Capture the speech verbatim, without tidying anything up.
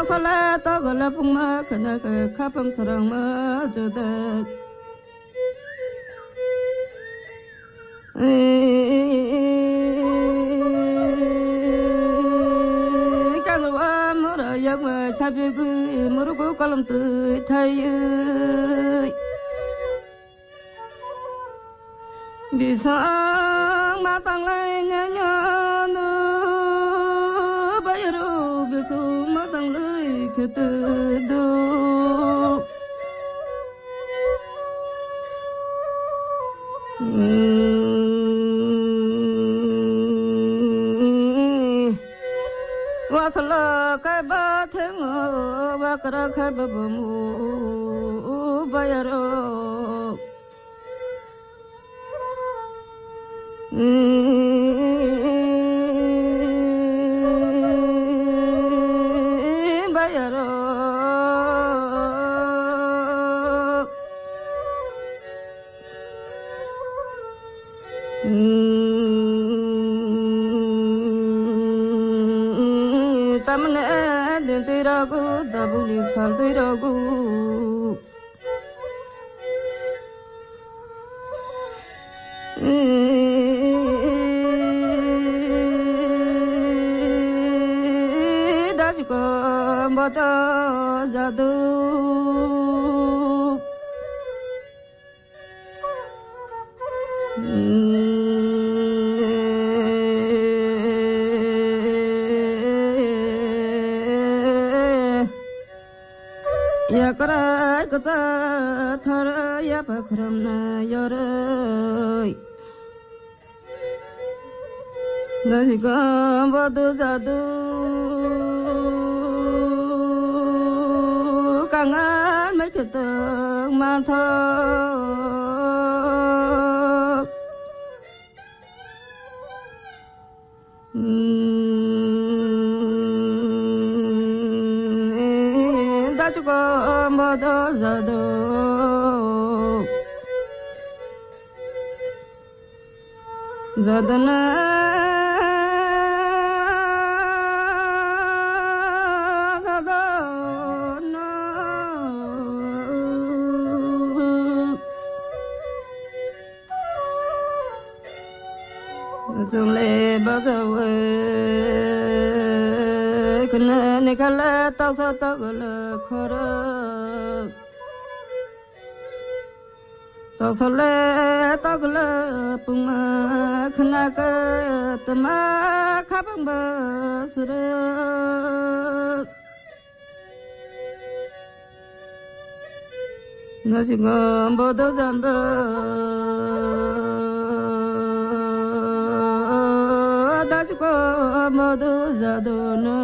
Sala togole pungma khana khe khapang sarangma jodak. Kangwa mura yakwa chabigwi muruku kolom twi thaywi. Bisang matanglai nyanyo no bayaro bisang matanglai khete do. Wasala kai ba thengo bakra kai ba bamu bayaro. Bayaro. Tamne din tiragu dabuli sal tiragu. Dajiko bodo jadu. Yakrai kwchar thar yapha khramna yoroi. Dajigam bodu jadu kangal mai kwtang manthok. Dachko modo jado. Jadona jadona. Chungle bajawe kene nikale tasa tagole khorok. Tasole tagole puma khnake tma khabang basrok. Nasingo bodo jando, dachiko bodo jadono.